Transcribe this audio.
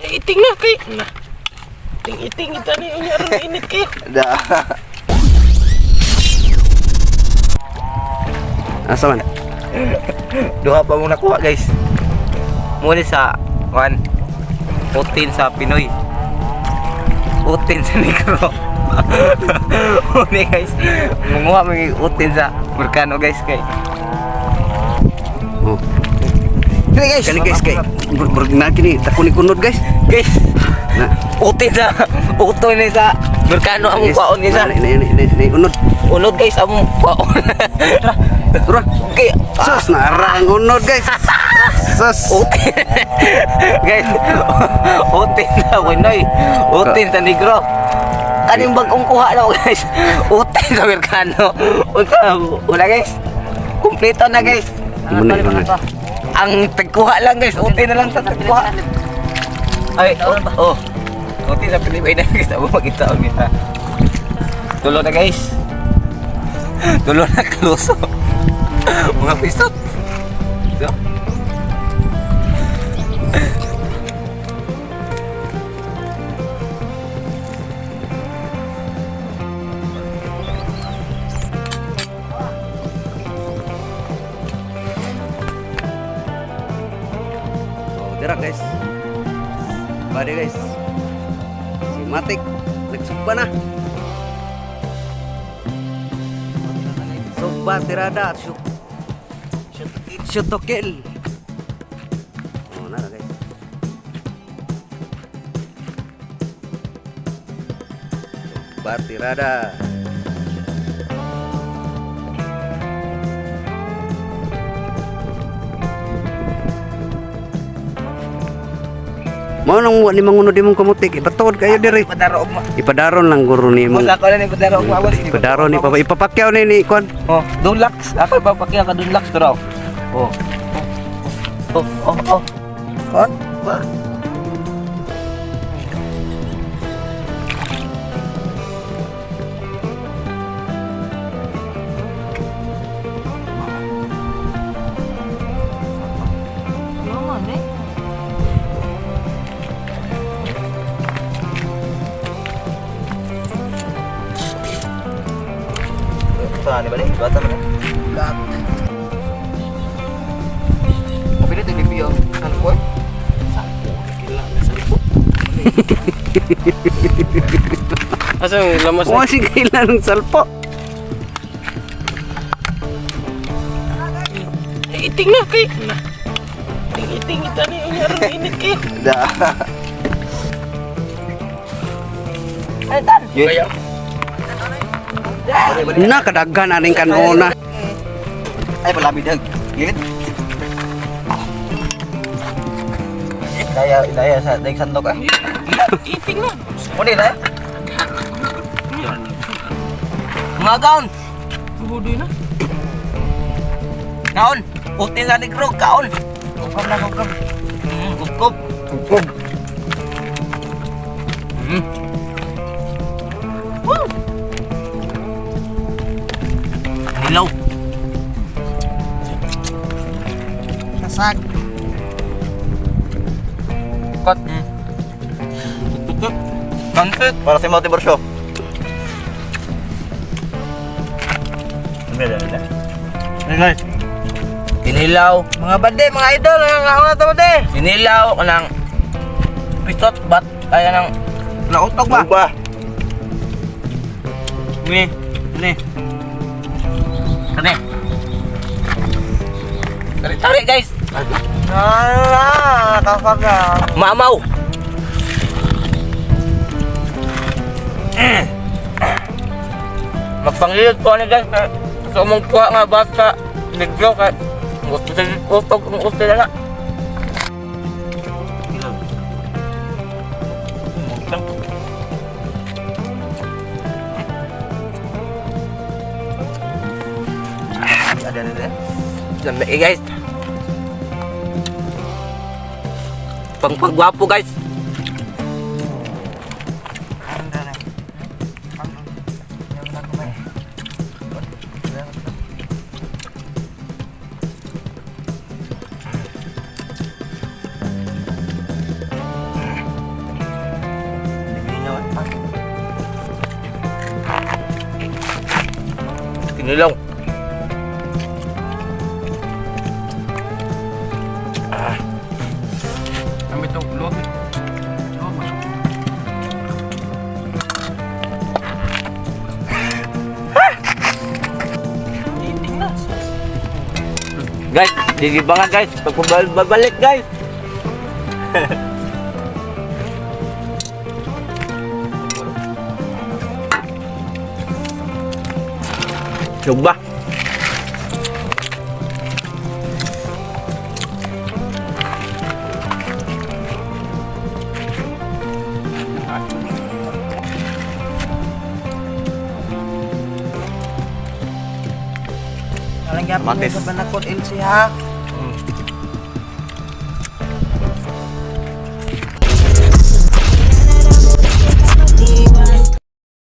Iting na kay. Na. Iting iting ita ni unya ron init kayo. Da. Asa man? Duha pa mong nakuha, guys. Muna sa one. Utin sa Pinoy. Utin sa Negro. Muna, guys. Munguha may utin sa Merkano, guys, kay. Oh. Dili, guys. Kani, guys, kay murag na kini tako ni kunod, guys. Guys, Na. utin sa utoy ni sa Merkano among Guys, kwaon, guys. Na, na, na, na, na, unod. Unod, guys, among kwaon. Tara. Okay. Sus, naara ang unod, guys. Sus. Utin. Guys, utin na Pinoy. Utin sa Negro. Kaning bagong kuha na, guys. Utin sa Amerikano. Unsa wala, guys. Kumpleto na, guys. Muna, muna. Ang tagkuha lang, guys. Utin na lang sa tagkuha. Ay, oh, oh. Utin sa Pilipinas na, guys. Abo magita og kita. Tulo na, guys. Tulo na kaluso. Mga pisot. So, Oh, tira, guys. Bade, guys. Si Matik nagsugba na. Sugba tirada shoot. Shoot to kill. Oh, nara, guys. Sugba tirada. Mao nang wa ni mangunod imong kamutik, ipatuod kayo diri. Padaro og ma. Ipadaron lang guro ni imong. Mula ko na ni padaro og mawas. Ipadaron ni papa ipapakyaw ni ni kon. Oh, Dunlax. Ako ba pakiya ka Dunlax to raw. Oh. Oh, oh, oh. Kon. Ba. Naman eh. Saan ba ni? Bata man. Gat. Mabili to lipi ang salpo. Salpo. Asa yung lamas Wa si kailan ng salpo. Iting na kay. Na. Iting iting ita ni unya ron init kayo. Da. Kaya Na kadaghan aning kanona. Ay palami dag. Git. Daya, daya sa daig sandok eh. Iting na. Muni na. Mga kaon. Budoy na. Kaon. Utin sa negro, kaon. Kupkop na kupkop. Kupkop. Kupkop. Woo! Nilaw. Kasag. Cut. Tukot. Pansit. Para sa mga tiborsyo. Hey guys, Inilaw. mga bande, mga idol, ang ako na to bande. Inilaw kanang pisot bat kaya nang nautog ba? Ba. Ni, ni. Kani. Tari, tari, guys. Ah, kapag Mamaw. Magpangilid po ni, guys. Sa umong kuha nga basta negro kay utog ang usti na na. Ada ada. Lamig eh, guys. Pangpagwapo, guys. Kinilaw. Kami itong luwag. Luwag. Titing na. Guys, gigibangan guys. Pagpabalik guys. Sugba. Alang gapon Kamatis. sa panakot LC ha.